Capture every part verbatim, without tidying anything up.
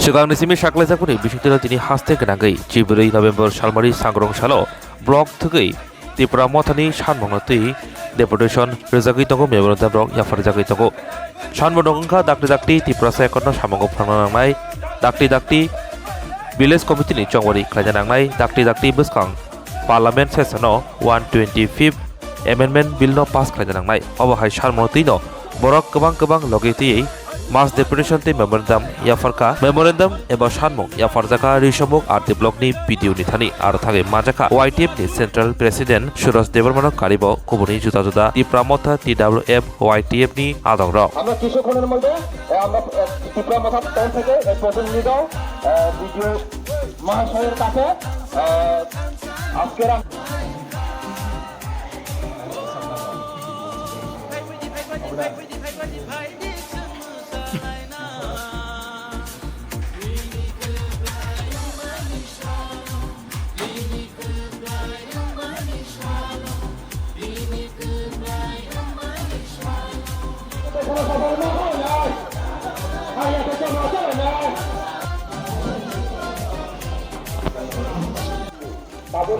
Swkangni simi saklaijakmani bisingtwino tini haste gwnangwi chibrwi November salmani sangrong salo block thwgwi Tipra Mothani sanmungno twi deputation rwjagwi tongo, memorandum rok yapharjagwi tongo. Sanmung rok wngkha dakti dakti Tiprasa Accord no samungo phwrwngna nangnai, dakti dakti village committee ni chongwari khlaina nangnai, dakti dakti bwskang Parliament session o one twenty fifth Amendment Bill no pass khlaina nangnai. Obo hai sanmung twi no borok kwbang kwbang logi twiwi mass deputation tei memorandum yapharkha. Memorandum eba sanmung yapharjakha Risomuk R D block ni B D O ni thani, aro thangwi manjakha Y T F ni Central President Suraj Debbarma no karibo kubuni juda juda Tipra Motha, T W F, Y T F ni adong rok. আমরা কিছুক্ষণের মধ্যে, এ, আমরা, এ, ত্রিপুরা মথা তরফ থেকে, এ, প্রতিনিধিরাও, এ, বিডিও মহাশয়ের কাছে, এ, আজকের আম-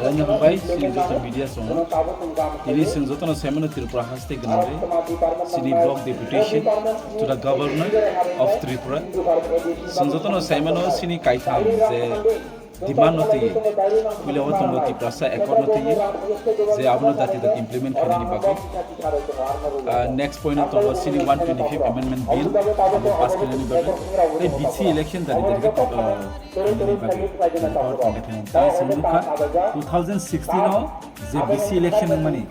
Belai no hambai, chini joto media songo. Tini chwng jotono saimano Tripura haste gwnangwi chini block deputation to the governor of Tripura. Chwng jotono saimano chini kaitham je demand no twiwi, puila o tongo Tiprasa Accord no twiwi, je abono dati dati implement khainani bagwi. Ah, next point o tongo chini one twenty-fifth Amendment Bill, abo pass khainani bagwi. Tei B C election dari dari khe, ah, khainani bagwi. Power tongwi thangwi. Tei chwng nukha two thousand sixteen o je B C election wngmani,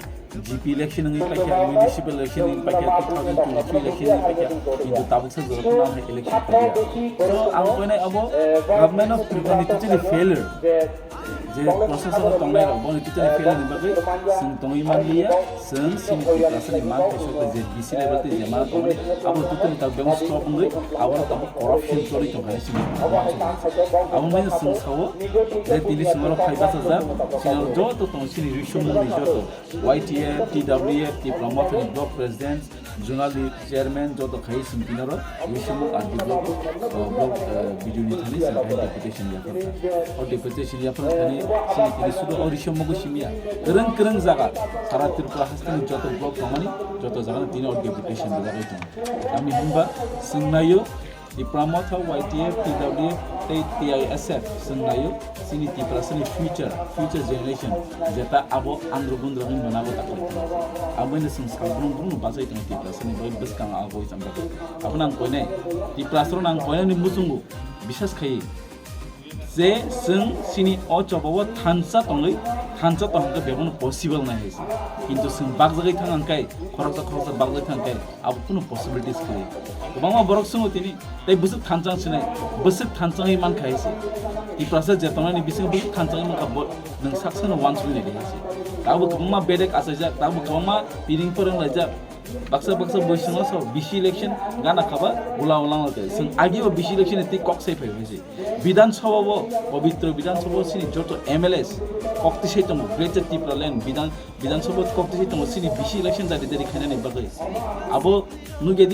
G P election wngwi paikha, municipal election wngwi paikha, two thousand twenty-three election wngwi paikha, kintu tabuksa jora phano ang hai election khaikha. So, ang koinai abo government of Tripura ni totally failure. Je process o tongnai rok, boni totally failure ni bagwi chwng tongwi manliya, chwng chini Tiprasa ni manthai sokle je B C level tei je mana tongmani, abo totally tabuk bebak stop wngwi, abo rok tabuk corruption choli tongkha hinwi chwng uansukha. Abo wngmani chwng sao je tini chwng oro phai bachajak, chini oro joto tongo chini Risomuk ni joto. Y T F, T W F, Tipra Mothani block president, zonal ni chairman joto khai sing tinaro, Risomuk R D block, uh, block, uh, B D O ni thani sing khai deputation yapharkha. O deputation yapharkha thani sing tini sudo o Risomuk simiya. Kwrwng kwrwng jaga, sara Tripura hasteni joto block tongmani, joto jaga tini o deputation rijagwi tongo. Tamni hinba sing naio, Tipra Motha, Y T F, T W F tei T I S F chwng naio, chini Tiprasani future, future generation, jeta abo andro gundro wngwi mwnabo ta khlai tongo. Aboino chwng salbrum brumno bachai tongo Tiprasani bai bwskang abo wi cham bagwi. Abono ang koinai, Tiprasarokno ang koinani muchungo bisas khai je chwng chini o chobao thansa tongwi, thansa tongkhe bebono possible nai hai se. Kintu chwng bakjagwi thang ang kai, khoroksa khoroksa bakjagwi thang kai, abo kunu possibilities kwrwi. Kwbangma borok swngo tini, tei bwswk thansa wng sinai, bwswk thansa wngwi mankha hai se. Tiprasa je tongnani bisingo bwswk thansa wngwi mankha, bo nwng sak sakno uansukwi nai di hai se. Tabuk kwbangma bedek achaijak, tabuk kwbangma piring phwrwng laijak, baksa baksa boi swngo so B C election gana khaba ula ula nang khe. Chwng agio B C election ni tei kok sai phai hai se. Bidhan Sabha bo, Pabitra Bidhan Sabha o chini joto M L As kok tisai tongo, Greater Tipraland Bidhan, Bidhan Sabha o kok tisai tongo chini B C election dari dari khainani bagwi. Abo nugya di